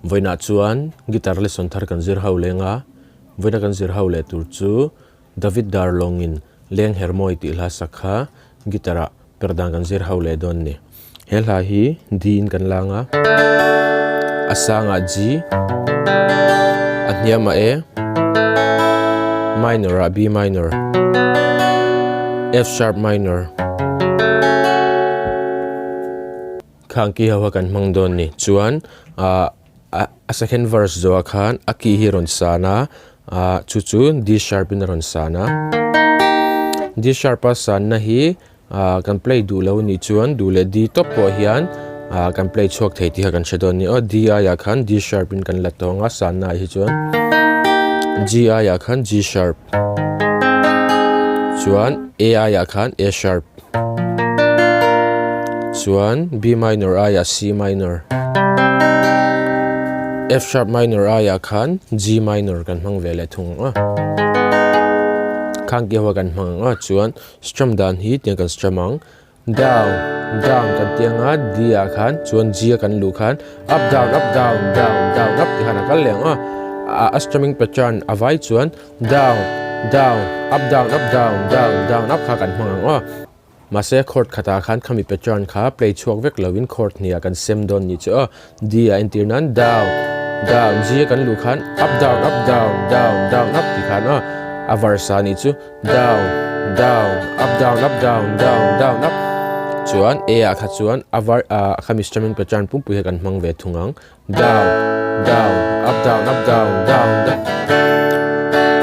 Vawiinah chuan guitar lesson thar kan zir ho leng a, vawiina kan zir ho leh tur chu David Darlawngin Leng Hermawi tih hla sak kha guitar ah per dan kan zir ho leh dawn a ni. He hla hi D in kan lang a, a sangah G, a hniamah A, minor ah B minor, F sharp minor. Khang ki ho kha kan hmang dawn ni. Chuan ah a second verse zawhah khan a key hi a rawn san a, ah chu chu D sharp in a rawn san a. D sharp a sanna hi ah kan play duh lo anih chuan duh leh D tawp pawh hian ah kan play chhuak thei tih kha kan hre dawn ni aw. D aiah khan D sharp in kan la tawng a sanna ah hi chuan G aiah khan G sharp chuan A aiah khan A sharp. Chuan B minor aiah C minor, F sharp minor aiah khan G minor kan hmang ve leh thung ang a. Khang ki ho kan hmang ang a, chuan strum dan hi tiang kan strum ang, down, down kan ti ang a, D ah khan chuan G a kan luh khan up down up down down down up ti khan a kal leh ang a, a strumming pattern a vai chuan Down, down, up down up down, down, down up kha kan hmang ang aw. Mahse chord khatah khan khami pattern kha play chhuak vek lovin chord hniah kan sem dawn ni chu aw. D ah entir nan down, down, G a kan luh khan up down up down, down, down up tih khan aw. A verse ah nih chu down, down, up down up down, down, down up. Chuan A ah kha chuan a var ah khami strumming pattern pumpui kha kan hmang ve thung ang. Down, down, up down, up down, down, down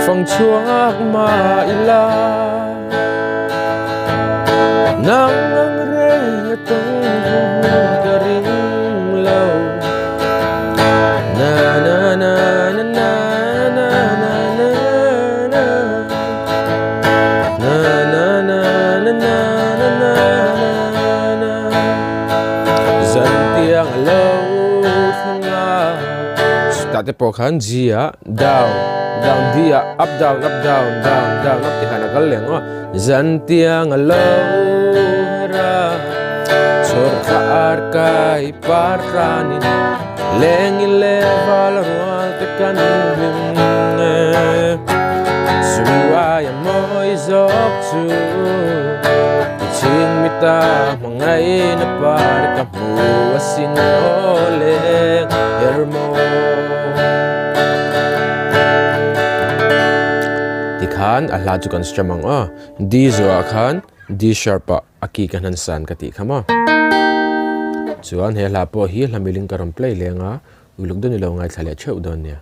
Fang chhuak mah ila Nang ang rei a tawng hmun ka ring lo Na na na na na na na na na Na na na na na na na na Zan tiang a lo thleng a. Chutah te pawh khan G ah down down D ah up down up down down down up tih khan a kal leh ang aw. Zan tiang a lo her a, chhawr thla ar kai par tlanin leng i leh val rual te kan hlim e. Chu aia mawi zawk chu i chhing mita Ngaina par ka hmu asin aw leng her maw. Tikhan a hla chu kan strum ang aw. D zuah khan D sharp ah a key ka hnan san ka tih kha maw. Chuan he hla pawh hi hla miling ka rawn play leng a, uluk dawn ilo ngaithla leh theuh dawn nia.